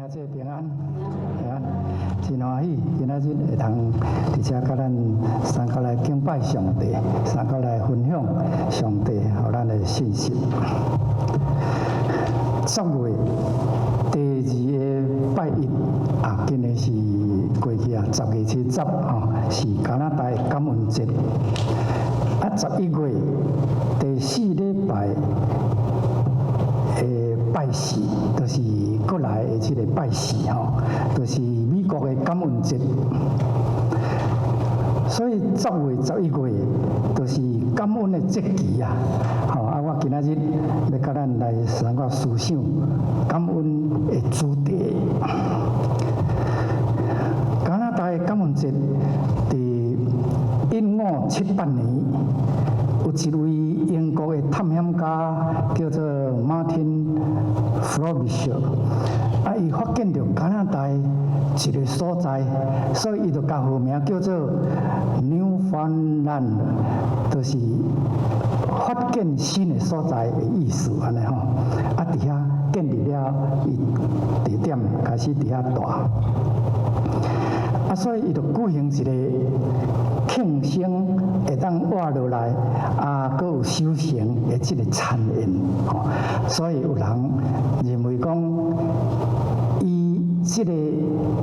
兄姊平安，平安，真歡喜，今仔日會當佇遮佮咱三個來敬拜上帝，三個來分享上帝予咱的信息。十月第二个拜一啊，今年是過去啊，10月7日吼，是加拿大的感恩節。啊，11月第四禮拜的拜四，就是閣來的這个拜四吼，就是美國的感恩節。所以十月、十一月就是感恩的節期啊！吼啊，我今仔日欲佮咱來三個思想感恩的主題。加拿大的感恩節，佇1578年，有一位英國的探險家叫做 Martin Frobisher，啊，伊發現著加拿大一个所在，所以伊就共號名叫做 Newfoundland，就是發現新的所在的意思，按呢吼。啊，佇遐建立了伊地點，開始佇遐蹛。啊，所以伊就舉行一个慶生會當活落來，啊，閣有收成的這个餐宴，吼。所以有人認為講，伊這个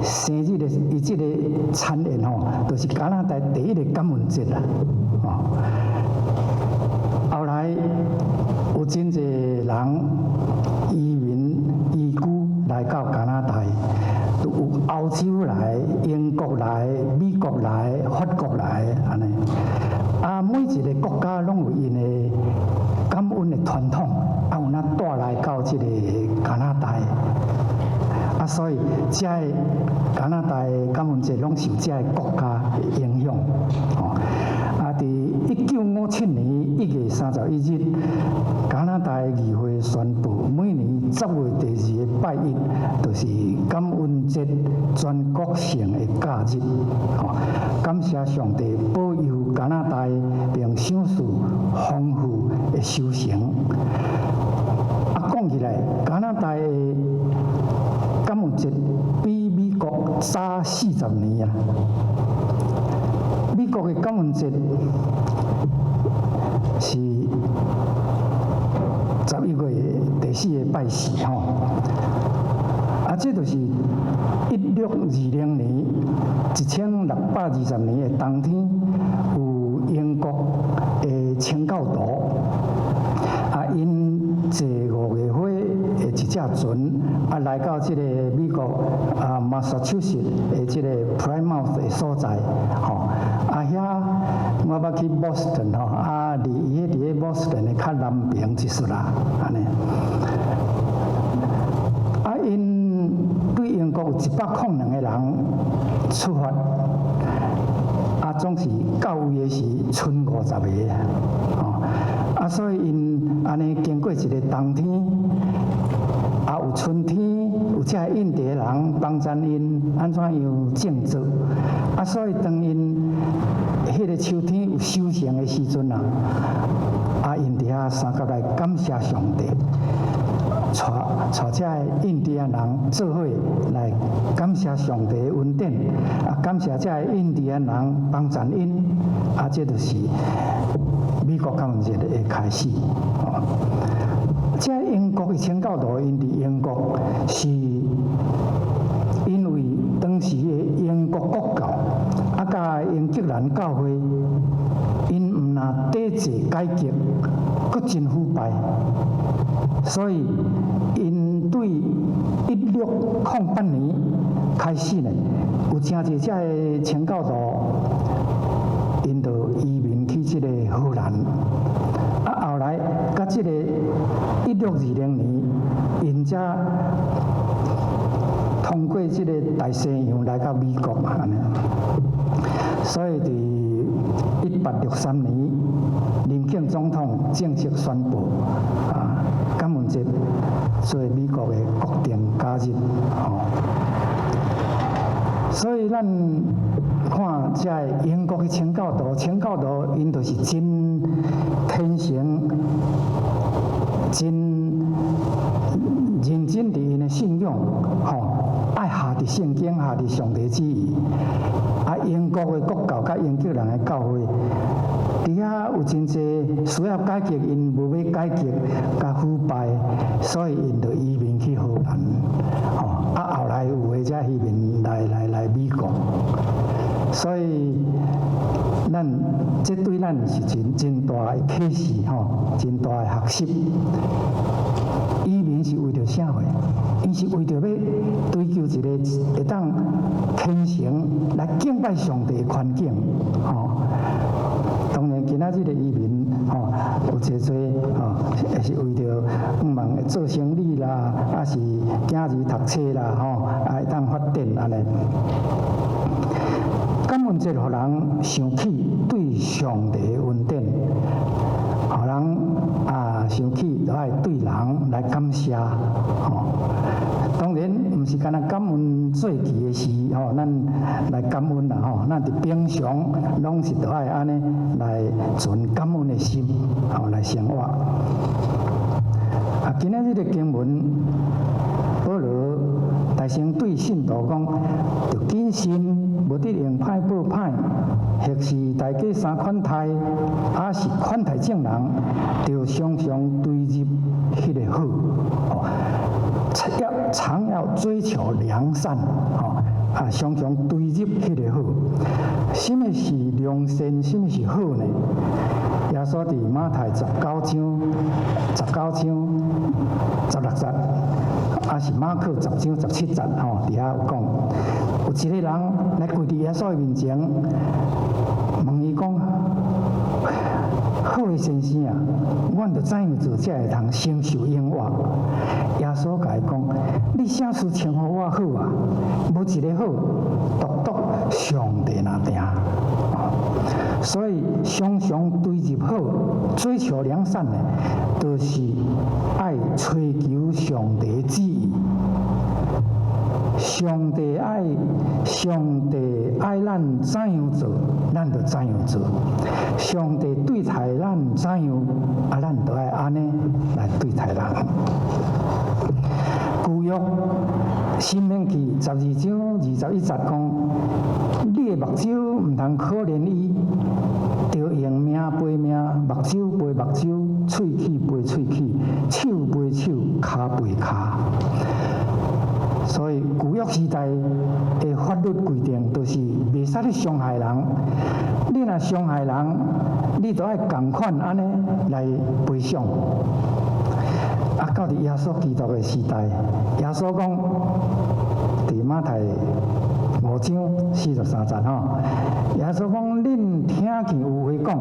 生日的，伊這个餐宴吼，就是加拿大第一个感恩節啦，吼。後來有真濟人移民移居來到加拿大，都有歐洲來、英國來、美國來、法國來，按呢。啊，每一个國家攏有𪜶的感恩的傳統，啊，有哪帶來到這个加拿大。啊，所以遮个加拿大的感恩節攏受遮个國家的影響。吼，啊，佇1957年1月31日，加拿大的議會宣布，每年十月第二個拜一，就是感恩節全國性的假日。吼，感謝上帝保佑加拿大，並賞賜豐富的收成。啊，講起來，加拿大的感恩節比美國早40年啊！美國的感恩節是十一月第四个拜四吼，啊，這就是1620年，1620年的冬天，有英國的清教徒，啊，𪜶坐五月花的一隻船，啊，來到這个美國啊，馬薩諸塞的這个 Plymouth 的所在，吼，啊遐我捌去 Boston 吼，啊，離伊彼佇咧 Boston 的較南邊一撮啦，按呢。啊，𪜶對英國有102個人出發，啊，總是到位的是賰50個，吼，啊，所以𪜶按呢經過一个冬天，啊，有春天，有遮个印第人幫贊𪜶按怎樣種作，啊，所以當𪜶彼个秋天有收成的時陣啊，啊，𪜶佇遐相佮來感謝上帝，帶帶遮个印第安人做伙來感謝上帝的恩典，啊，感謝遮个印第安人幫贊𪜶，啊，這就是美國感恩節的開始。哦，這英國的清教徒，𪜶佇英國是因為當時的英國國教，啊，佮英格蘭教會，𪜶毋但體制改革，閣真腐敗，所以𪜶對1608年開始呢，有誠濟遮个清教徒，𪜶就移民去這个荷蘭。啊，後來佮這个1620年，𪜶才通過這个大西洋來到美國嘛，按呢。所以佇1863年，林肯總統正式宣布啊，感恩節做美國的國定假日，吼。所以咱看遮个英國的清教徒，清教徒𪜶就是真虔誠、真認真佇𪜶的信仰，吼。聖經，合佇上帝旨意。啊，英國的國教佮英格蘭的教會，佇遐有真濟需要改革，𪜶無欲改革，佮腐敗，所以𪜶就移民去荷蘭。吼，啊，後來有的才移民來美國。所以，咱這對咱是真真大的啟示吼，真大的學習。移民是為著啥貨？𪜶是為著欲追求一個會當虔誠來敬拜上帝的環境，吼。當然，今仔日的移民吼，有濟濟吼，是為著向望做生意啦，抑是囝兒讀冊啦，吼，啊會當發展按呢。感恩節予人想起對上帝的恩典，予人啊想起著愛對人來感謝，吼。當然，毋是干焦感恩節期的時吼，咱來感恩啦吼。咱佇平常攏是著愛按呢來存感恩的心，吼來生活。啊，今仔日的經文，保羅大聲對信徒講，著謹慎，無得用歹報歹，或是大家相款待，抑是款待眾人，著常常追入彼个好。要常要追求良善，吼啊，常常追入彼个好。什麼是良善？什麼是好呢？耶穌佇馬太十九章19章16節，抑是馬可十章十七節，吼，佇遐有講，有一个人來跪佇耶穌的面前，問伊講：好的先生啊，阮著怎樣做才會通承受永活？耶穌共伊講：你啥事稱呼我好啊？無一个好，獨獨上帝爾定。所以常常追入好，追求良善的，就是愛追求上帝旨意。上帝愛咱怎樣做，咱就怎樣做。上帝對待咱怎樣，啊，咱就愛按呢來對待人。舊約申命記12章21節講：你的目睭毋通可憐伊，著用命賠命，目睭賠目睭，喙齒賠喙齒，手賠手，跤賠跤。所以舊約時代的法律規定，就是袂使去傷害人。你若傷害人，你就愛仝款按呢來賠償。啊，到佇耶穌基督的時代，耶穌講，佇馬太5章43節吼，耶穌講：恁聽見有話講，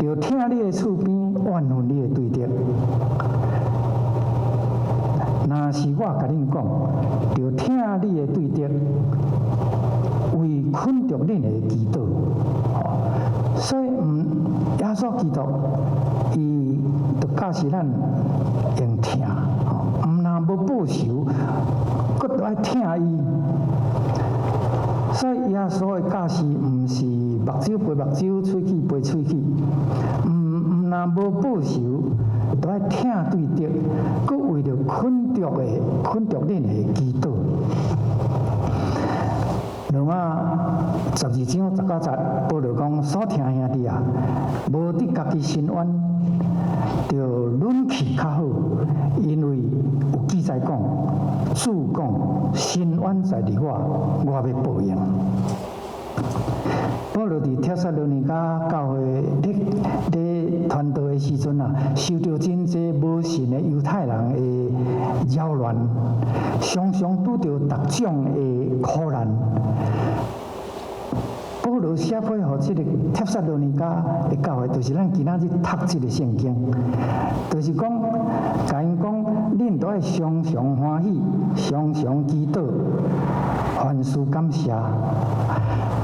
著疼你的厝邊，怨恨你的對敵。若是我共恁講，著疼你的對敵，為困著恁的祈禱。所以，毋耶穌基督，伊就教示咱用疼，毋但無報仇，閣著愛疼伊。所以耶穌的教示，毋是目睭賠目睭，喙齒賠喙齒，毋但無報仇，著愛疼對敵，閣為著困著恁的祈禱。羅馬12章19節，保羅講：所疼兄弟啊，無得家己伸冤，著忍氣較好，因為有記載講，主講伸冤在佇我，我欲報應。保羅佇帖撒羅尼迦教會咧咧傳道的時陣啊，受著真濟無信的猶太人的擾亂，常常拄著各種的苦難。保羅寫批予這个帖撒羅尼迦的教會，就是咱今仔日讀這个聖經，就是講，共𪜶講，恁都愛常常歡喜，常常祈禱，凡事感謝，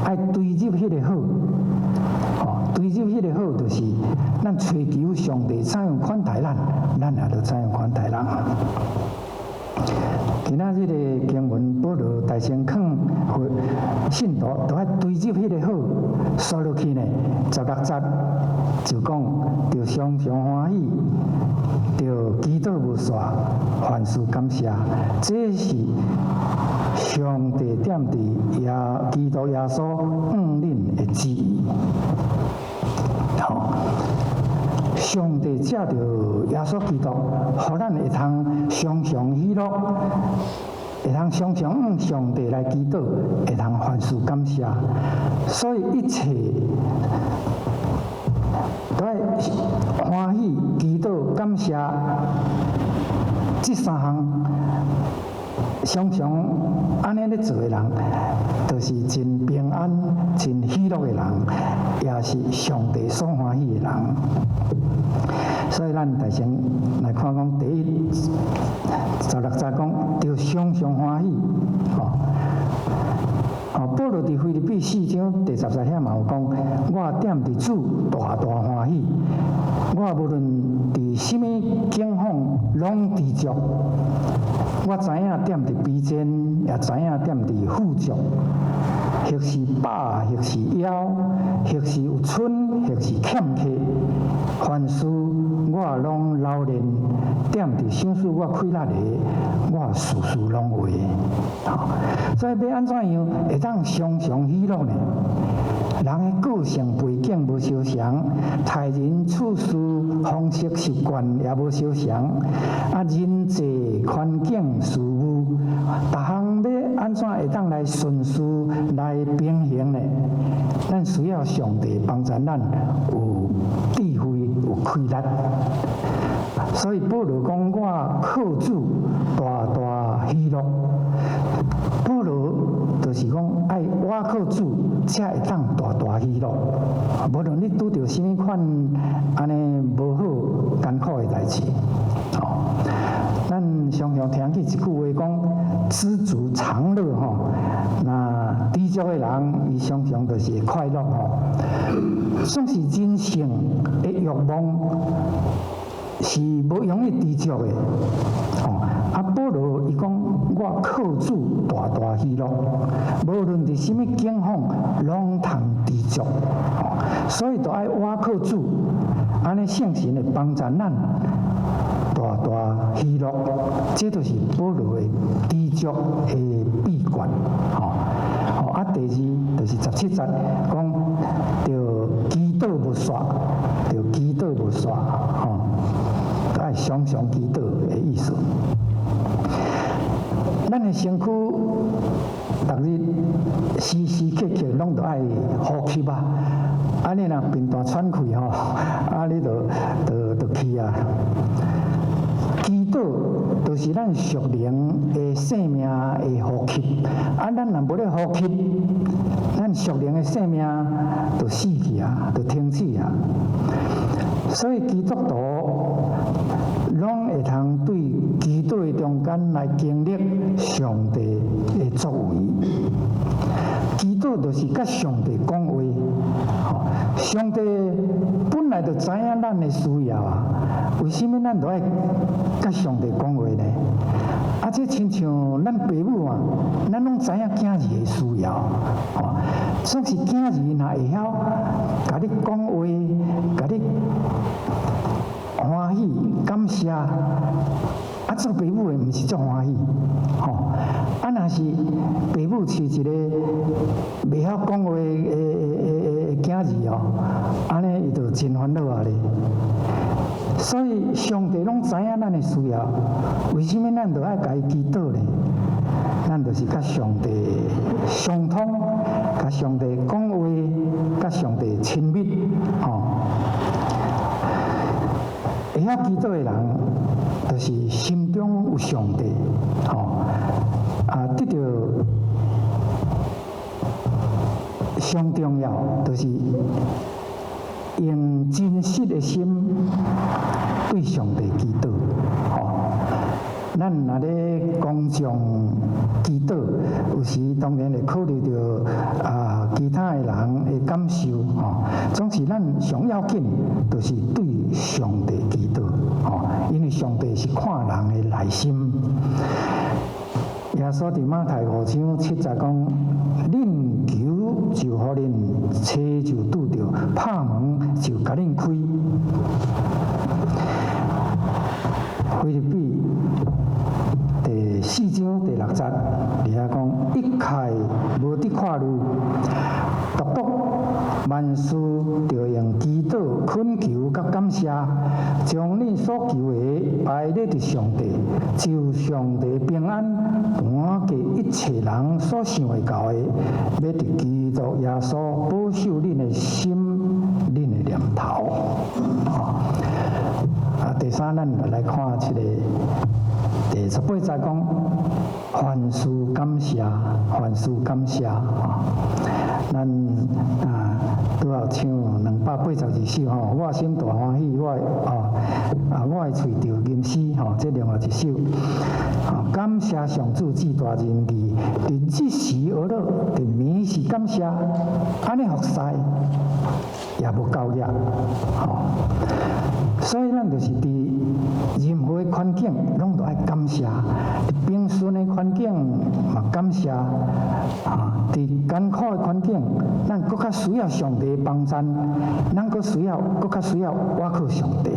愛追入彼个好，吼，追入彼个好，就是咱追求上帝怎樣款待咱，咱也著怎樣款待人。今仔日个經文，保羅大聲勸信徒，都愛追入彼个好，煞落去呢，16節就講，著常常歡喜，著祈禱無煞，凡事感謝，這是上帝踮佇耶基督耶穌向恁的旨意。吼，上帝藉著耶穌基督，予咱會通常常喜樂，會通常常向上帝來祈禱，會通凡事感謝。所以一切都愛歡喜、祈禱、感謝，這三項常常按呢咧做的人，就是真平安、真喜樂的人，也是上帝所歡喜的人。所以咱大先來看講，第一16節講，著常常歡喜，吼。哦，保羅佇腓立比四章第10節遐嘛有講，我踮佇主大大歡喜，我無論佇啥物境況，攏知足。我知影踮佇卑賤，也知影踮佇富足，或是飽，或是枵，或是有春，或是欠缺，凡事我攏老練，踮佇賞賜我氣力的，我事事攏會。所以欲按怎樣會當常常喜樂呢？人的個性背景無相仝，待人處事方式習慣也無相仝，啊，人際環境事務，逐項欲按怎會當來順序來平衡呢？咱需要上帝幫助咱有智慧、有氣力。所以保羅講：我靠主大大喜樂。保羅就是講愛倚靠主，才會當大大喜樂。無論你拄著啥物款按呢無好艱苦的代誌，哦，咱常常聽見一句話講：知足常樂吼。那知足的人，伊常常就是會快樂吼。總是人性的慾望是無容易知足的，哦。啊，保羅伊講：我靠主大大喜樂，無論佇啥物境況，攏通知足。哦，所以著愛倚靠主，按呢聖神會幫助咱大大喜樂。這就是保羅的知足的秘訣。吼，吼啊，第二就是17節講，著祈禱無煞，著祈禱無煞，吼，著愛常常祈禱的意思。咱的身軀，逐日時時刻刻攏著愛呼吸啊！啊，你若貧惰喘氣吼，啊，你就就就去啊！祈禱就是咱屬靈的生命的呼吸。啊，咱若無咧呼吸，咱屬靈的生命就死去啊，就停止啊。所以基督徒攏會通對祈禱的中間來經歷上帝的作為。祈禱就是佮上帝講話，吼，上帝本來就知影咱的需要啊，為啥物咱著愛佮上帝講話呢？啊，這親像咱爸母啊，咱攏知影囝兒的需要，吼，總是囝兒若會曉共你講話，共你歡喜感謝，啊，做爸母的毋是足歡喜，吼，啊，若是爸母飼一个袂曉講話的囝兒哦，按呢伊就真煩惱啊咧。所以上帝攏知影咱的需要，為啥物咱著愛共伊祈禱呢？咱就是佮上帝相通，佮上帝講話，佮上帝親密，吼。會曉祈禱的人，就是心中有上帝，吼，啊，得著上重要，就是用真實的心對上帝祈禱，吼。咱若咧公眾祈禱，有時當然會考慮著啊其他的人的感受，吼。總是咱上要緊，就是對上帝祈禱，吼，因為上帝是看人的內心。耶穌佇馬太5章7節講：恁求就予恁，揣就拄著，拍門就共恁開。腓立比第四章第第六節，佇遐講一概無得看慮，獨獨萬事著用祈禱、懇求佮感謝，將恁所求的擺列佇上帝，就上帝平安，盤過一切人所想會到的，欲佇基督耶穌保守恁的心、恁的念頭。啊，第三，咱來看這个第18節講，凡事感謝，凡事感謝。啊，咱啊，拄仔唱282首吼，我心大歡喜，我哦啊，我的喙著吟詩吼，這另外一首。啊，感謝上主至大仁義，佇日時而樂，佇暝時感謝，按呢服侍也無夠額，吼。所以咱就是佇任何的環境，攏都愛感謝。佇平順的環境嘛感謝，啊，佇艱苦的環境，咱閣較需要上帝的幫贊，咱閣需要，閣較需要倚靠上帝。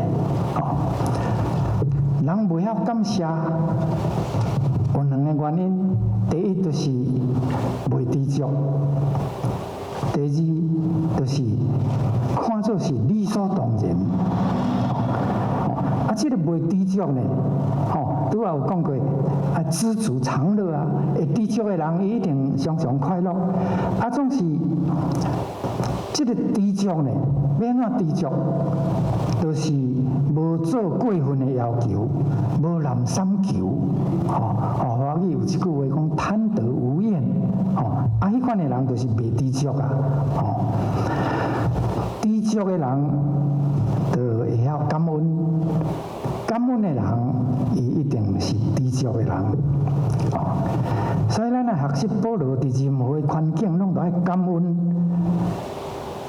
吼，人袂曉感謝，有兩个原因。第一就是袂知足，第二就是看做是理所當然。啊，這个袂知足呢，吼，拄仔有講過，啊，知足常樂啊，會知足的人，伊一定常常快樂。啊，總是這个知足呢，欲按怎知足？就是無做過分的要求，無濫三求，吼吼，華語有一句話講貪得無厭，吼，啊，彼款的人就是袂知足啊，吼，知足的人就會曉感恩，感恩的人，伊一定是知足的人，吼，所以咱來學習保羅佇任何的環境，攏都愛感恩，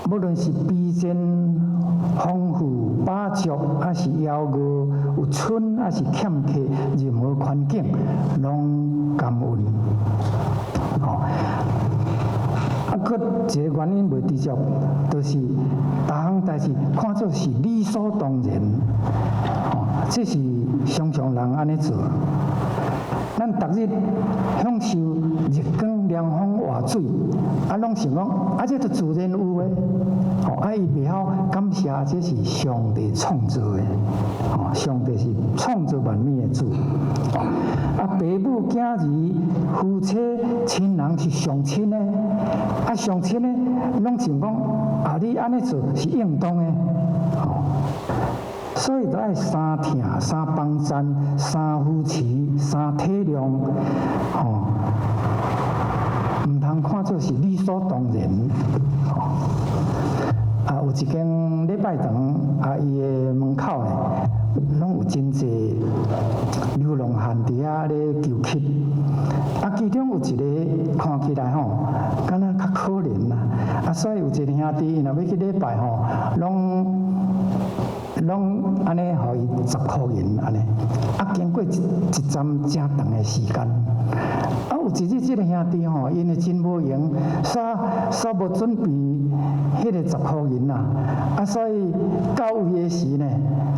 無論是卑賤、豐富、飽足，抑是枵餓、有春，抑是欠缺，任何環境攏感恩。吼，啊，閣一个原因袂知足，就是逐項代誌看做是理所當然。吼，這是常常人按呢做。咱逐日享受日光、涼風、活水，啊，攏想講，啊，這都自然有的，吼，啊，伊袂曉感謝，這是上帝創造的，吼，上帝是創造萬物的主，啊，爸母、囝兒、夫妻、親人是上親的，啊，上親的，攏想講，啊，你按呢做是應當的，吼。所以都愛三疼、三幫贊、三扶持、三體諒，吼，毋通看做是理所當然。吼，啊，有一間禮拜堂，啊，伊的門口呢，攏有真濟流浪漢佇遐咧求乞。啊，其中有一个看起來吼，敢若較可憐啦。啊，所以有一个兄弟，伊若欲去禮拜吼，攏攏按呢，予伊十箍銀按呢，啊，經過一陣誠長的時間，啊，有一日這个兄弟吼，因為真無閒，煞煞無準備彼个十箍銀啦，啊，所以到位的時呢，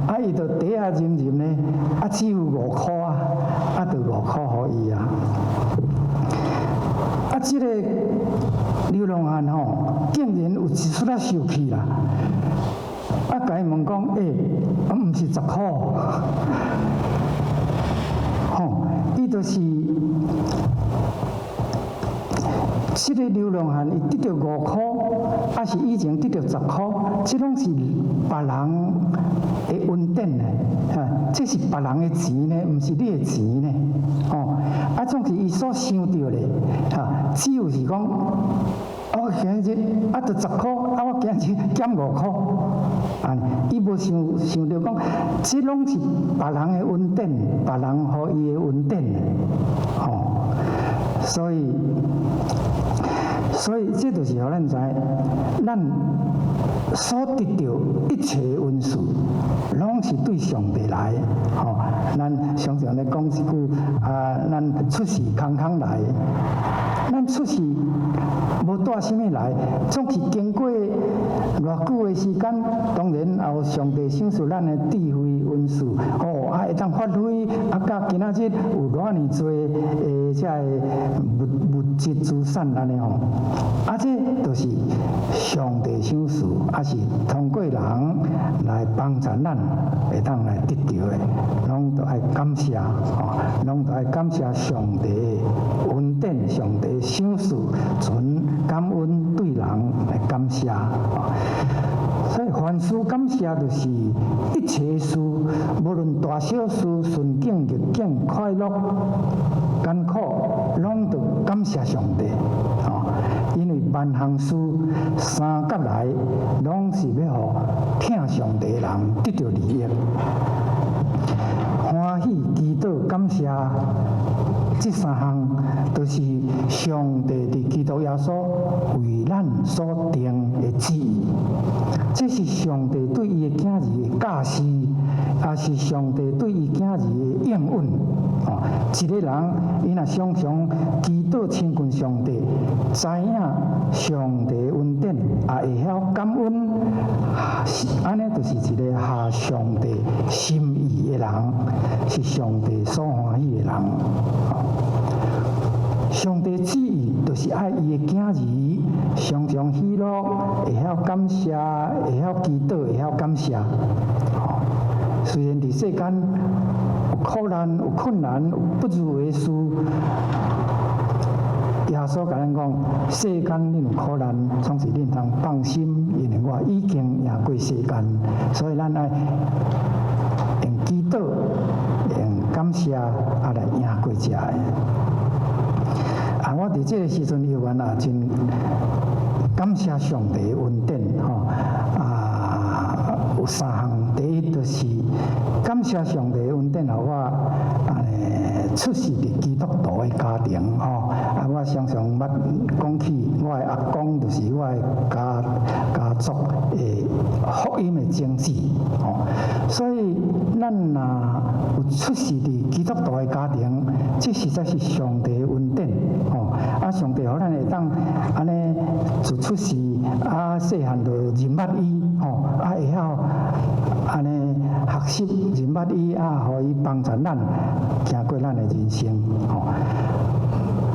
啊，伊就袋仔入入呢，啊，只有五箍啊，啊，就五箍予伊啊。啊，這个流浪漢吼，竟然有一絲仔受氣啦！啊，共伊問講，欸，啊，毋是十箍，吼，伊就是，這个流浪漢，伊得著五箍，抑是以前得著十箍，這攏是別人的恩典呢，哈，這是別人的錢呢，毋是你的錢呢，吼，啊，總是伊所想著的，哈，只有是講，我今日啊，著十箍，啊，我今日減五箍，啊，伊無想想著講，這攏是別人的恩典，別人予伊的恩典，吼，所以，所以這就是予咱知，咱所得著一切恩賜，攏是對上帝來的。吼，咱常常咧講一句啊，咱出世空空來，咱出世無帶啥物來，總是經過偌久的時間，當然也有上帝賞賜咱的智慧恩賜，哦，啊會當發揮，啊到今仔日有偌爾濟的這个物質資產按呢吼，啊這就是上帝賞賜，抑是通過人來幫助咱會當來得著的，攏都愛感謝吼，攏都愛感謝上帝的恩典，上帝賞賜，存感恩對人來感謝。所以凡事感謝就是一切事，無論大小事、順境逆境、快樂、艱苦，攏著感謝上帝。吼，因為萬項事相佮來，攏是欲予疼上帝的人得著利益。歡喜、祈禱、感謝，這三項，就是上帝佇基督耶穌為咱所定的旨意。這是上帝對伊的囝兒的教示，也是上帝對伊囝兒的應允。哦，一個人伊若常常祈禱親近上帝，知影上帝恩典，也會曉感恩，按呢就是一個合上帝心意的人，是上帝所歡喜的人。上帝旨意就是愛伊的囝兒常常喜樂，會曉感謝，會曉祈禱，會曉感謝。雖然佇世間有苦難、有困難、有不如的事，耶穌共咱講：世間恁有苦難，總是恁通放心，因為我已經贏過世間。所以咱愛用祈禱、用感謝，啊來贏過這个。啊，我佇這个時陣猶原也真感謝上帝的恩典，吼啊，有三項。第一就是感謝上帝的恩典，予我按呢出世佇基督徒的家庭，吼啊，我常常捌講起，我的阿公就是我的家族的福音的種子，吼。所以咱若有出世佇基督徒的家庭，這實在是上帝的恩典，吼啊！上帝予咱會當按呢自出世啊，細漢就認捌伊，吼啊會曉按呢學習認捌伊啊，予伊幫助咱行過咱的人生，吼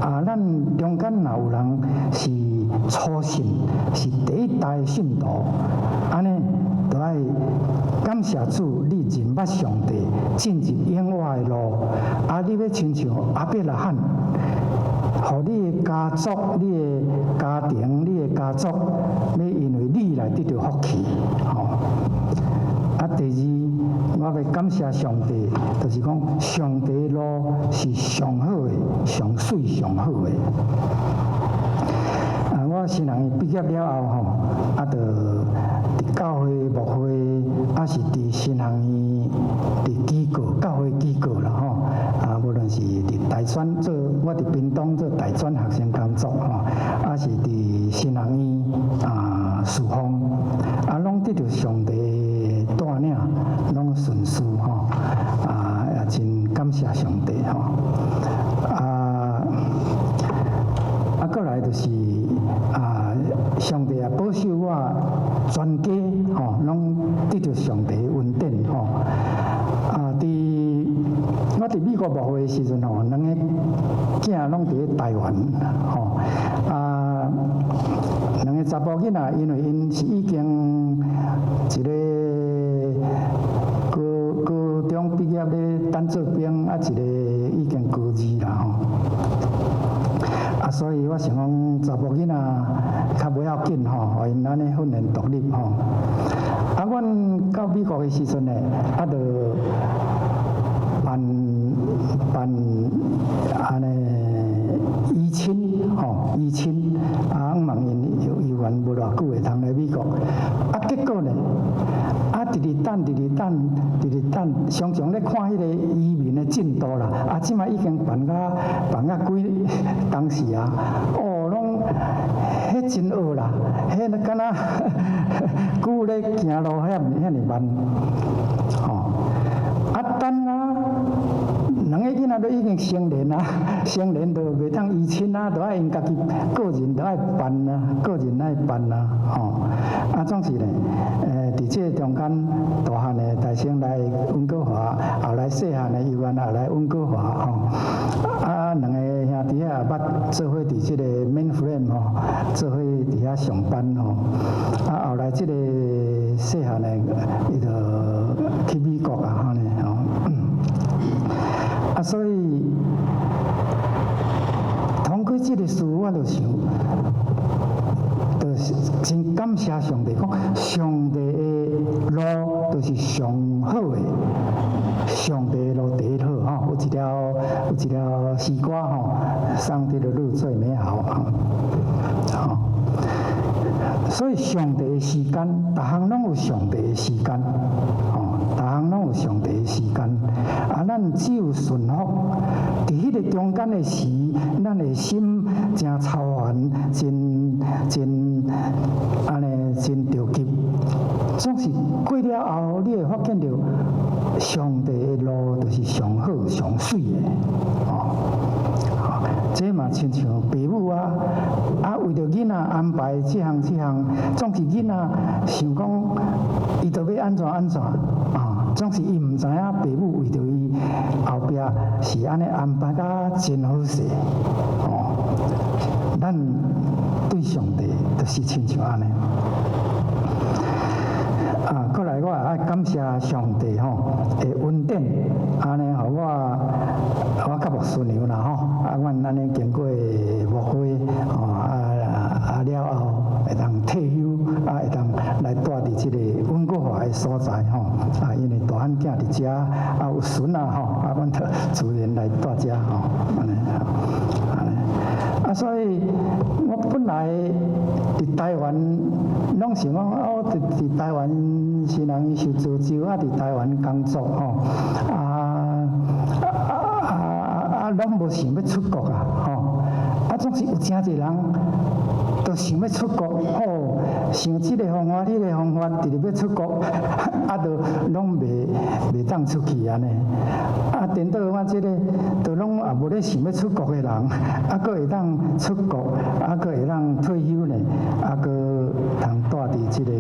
啊！咱中間若有人是初信，是第一代信徒，按呢就愛感謝主，你認捌上帝，進入永活的路，啊！你欲親像亞伯拉罕，予你的家族、你的家庭、你的家族，欲因為你來得著福氣，吼。啊，第二，我欲感謝上帝，就是講上帝的路是上好的、上媠、上好的。啊，我神學院畢業了後，吼，啊，就佇教會牧會，抑是佇神學院佇機構、教會機構啦，吼。啊，無論是佇大專做，我佇屏東做大專學生工作，吼，抑是佇神學院啊侍奉，啊，攏得著上帝帶領，攏順遂，吼，啊，也真感謝上帝，吼。啊，啊，閣來就是啊，上帝也保守我全家，吼，攏得著上帝恩典，吼。啊，佇我佇美國牧會的時陣吼，兩個囝攏佇咧台灣，吼。啊，兩個查埔囡仔，因為𪜶是已經一个高中畢業咧等做兵，啊，一个已經高二啦，吼。啊，所以我想講查某囡仔較無要緊吼，予𪜶按呢訓練獨立吼。啊，阮到美國的時陣呢，啊，就辦辦按呢移親吼，移親啊，向望𪜶猶原無偌久會通來美國。啊，結果呢，啊，直直等，直直等，直直等，常常咧看彼个移民的進度啦。啊，這擺已經辦甲辦甲幾當時啊，哦，攏彼真僫啦，彼敢若龜咧行路遐遐爾慢，吼！啊，等啊，兩個囡仔都已經成年啊，成年就袂當依親啊，都愛𪜶家己個人都愛辦啊，個人愛辦啊，吼！啊，總是咧，佇這個中間，大漢的大聲來溫哥華，後來細漢的猶原也來溫哥華，吼！啊，兩個兄弟仔也捌做伙佇這個 mainframe 吼，做伙佇遐上班吼。啊，後來這個細漢的，伊就去美國啊，按呢吼。啊，所以通過這個事，我就想，就是真感謝上帝，講上帝的路就是上好的，上帝的路第一好吼。有一條詩歌吼，上帝的路最美好吼。吼，所以上帝的時間，逐項攏有上帝的時間，吼，逐項攏有上帝的時間。啊，咱只有順服，佇彼個中間的時，咱的心誠操煩，真真按呢真著急。總是過了後，你會發現著上帝的路就是上好、上媠的，哦。這嘛親像爸母啊，啊為著囡仔安排這項這項，總是囡仔想講，伊著欲按怎按怎啊，總是伊毋知影爸母為著伊後壁是按呢安排甲真好勢，哦。咱對上帝就是親像按呢。啊，過來我也愛感謝上帝吼的恩典，按呢予我我佮牧師娘啦吼，啊，阮按呢經過牧會吼，啊了後會當退休，啊會當來蹛佇這個溫哥華的所在吼，啊，因為大漢囝佇遮，啊有孫仔吼，啊，阮就自然來蹛遮吼，按呢，按呢，啊，所以我本來佇台灣攏想講，哦，佇台灣是人受造就，啊，佇台灣工作吼，啊啊啊啊，攏無想欲出國啊，吼，啊，總是有誠濟人都想欲出國，吼，想這個方法、彼個方法，直直欲出國，啊，都攏袂當出去按呢。啊，顛倒我這個，都攏也無咧想欲出國的人，啊，閣會當出國，啊，閣會當退休呢，啊，閣通蹛佇這個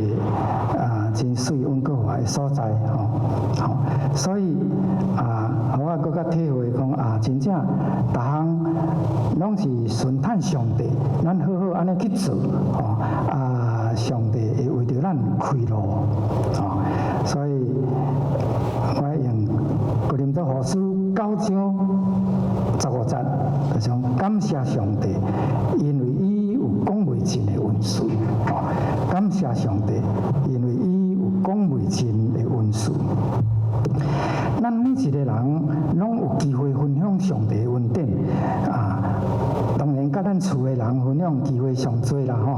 啊真媠溫哥華的所在，吼，吼，所以啊，予我閣較體會講啊，真正逐項攏是順趁上帝，咱好好按呢去做，吼，啊，上帝會為著咱開路，吼，所以我用哥林多後書9章15節，就講感謝上帝，因為伊有講袂盡的恩賜，吼，感謝上帝，因為伊有講袂盡的恩賜。咱每一個人攏有機會分享上帝的恩典啊！當然，佮咱厝的人分享機會上濟啦吼。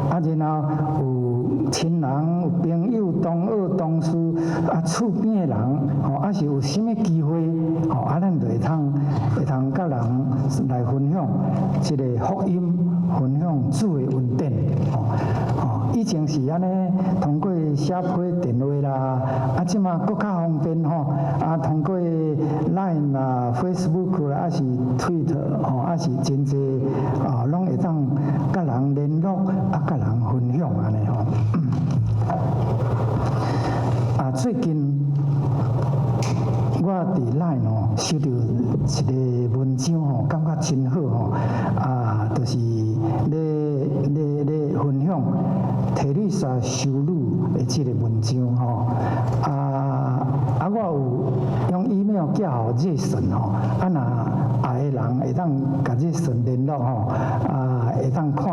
啊，然後有親人、有朋友、同學、同事啊，厝邊的人吼，啊是有啥物機會吼，啊，咱就會通佮人來分享這個福音，分享主的恩典吼。以前是按呢，通過寫批電話啦，啊，這馬閣較方便吼，啊，通過 Line 啦、Facebook 啦，抑是 Twitter 吼，抑是真濟啊，攏會當佮人聯絡，啊，佮人分享按呢吼。啊，最近我佇 Line 吼收著一個文章吼，感覺真好吼，啊，就是咧分享提麗莎修女的這個文章吼，啊啊，我有用 email 寄予 Jason 吼，啊若愛的人會當共 Jason 聯絡吼，啊會當看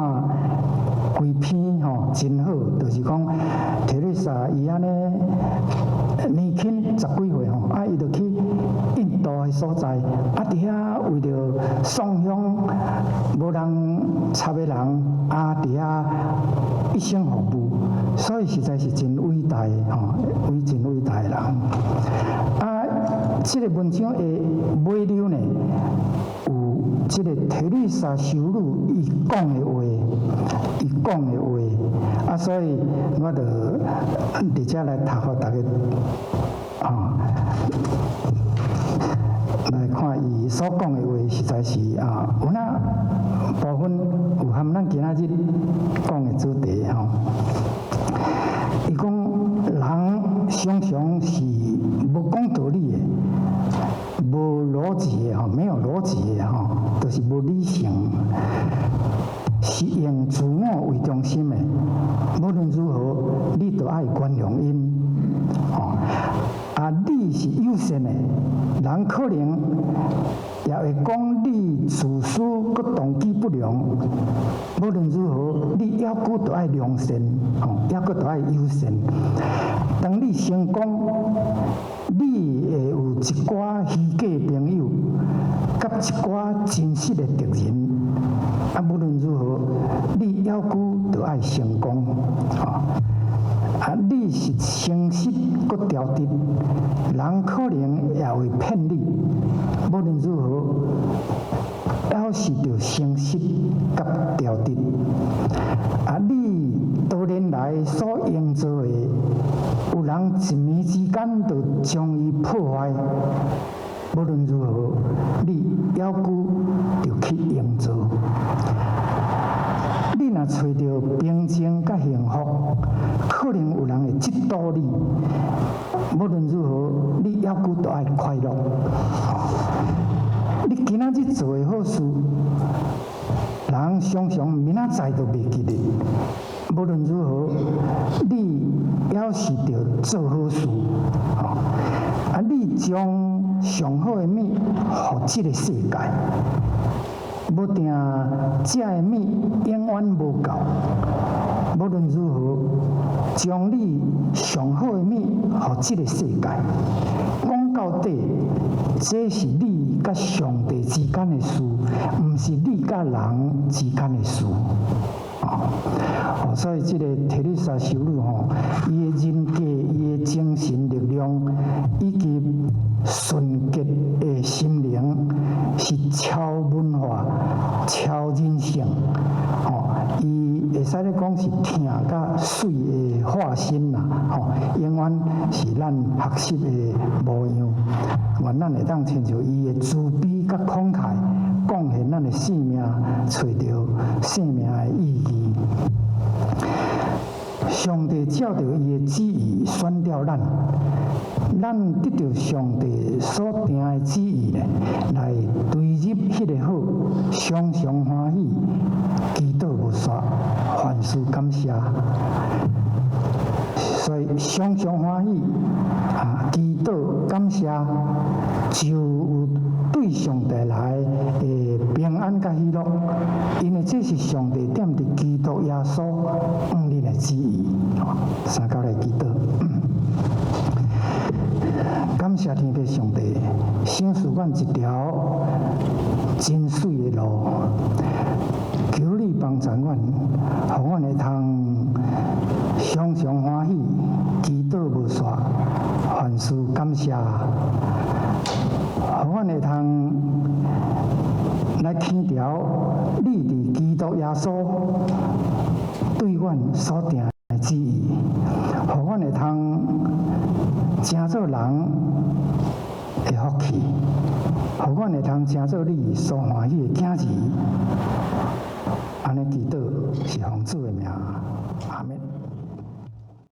規篇吼，真好，就是講提麗莎伊按呢年輕十幾歲吼，啊伊就去印度的所在，啊佇遐為著送鄉無人插的人，啊佇遐一生服務，所以實在是真偉大吼，偉真偉大的人。啊，這个文章的尾溜呢，有這个提麗莎修女伊講的話，伊講的話，啊，所以我就佇遮來讀予大家，啊，來看伊所講的話，實在是啊，有那部分有含咱今仔日講的主題吼。伊講人常常是無講道理的，無邏輯的吼，沒有邏輯的吼，就是無理性，是用自我為中心的。無論如何，你都愛原諒𪜶。吼，啊，你是友善的，人可能也會講你自私，閣動機不良。無論如何，你猶閣都愛良善，吼，猶閣都愛友善。當你成功，你會有一寡虛假朋友，佮一寡真實的敵人。啊，無論如何，你猶閣都愛成功，吼。啊，你是誠實閣忠直，人可能也會騙你。無論如何，猶是著誠實佮忠直。啊，你多年來所營造的，有人一暝之間就將伊破壞。無論如何，你猶閣著去營造。你若揣著平靜佮幸福，可能有人會嫉妒你。無論如何，你猶閣都愛快樂。你今仔日做的好事，人常常明仔載就袂記得。無論如何，你猶是著做好事。啊，你將上好的物予這个世界，無定食的物永遠無夠。無論如何，將你上好的物予這个世界。講到底，這是你佮上帝之間的事，毋是你佮人之間的事。哦，所以這个提麗莎修女吼，伊的人格、伊的精神力量，以及純潔的心靈，是超文化、超人性。吼，伊會使咧講是疼佮媠的化身啦。吼，永遠是咱學習的模樣。願咱會當親像伊的慈悲佮慷慨，貢獻咱的生命，揣著生命的意義。上帝照著伊的旨意選召咱，咱得著上帝所定的旨意咧，來追入彼个好，常常歡喜，祈禱無煞，凡事感謝。所以常常歡喜啊，祈禱感謝，就有對上帝來的平安佮喜樂，因為這是上帝踮佇基督耶穌向恁的旨意。三九來祈禱，感謝天父上帝，賞賜阮一條真媠的路，求你幫助阮，予阮會通常常歡喜，祈禱無煞，凡事感謝，予阮會通來牽牢你佇基督耶穌對阮所定的旨意，予阮會通成做人的福氣，予阮會通成做你所歡喜的囝兒。按呢祈禱是奉主的名，阿們。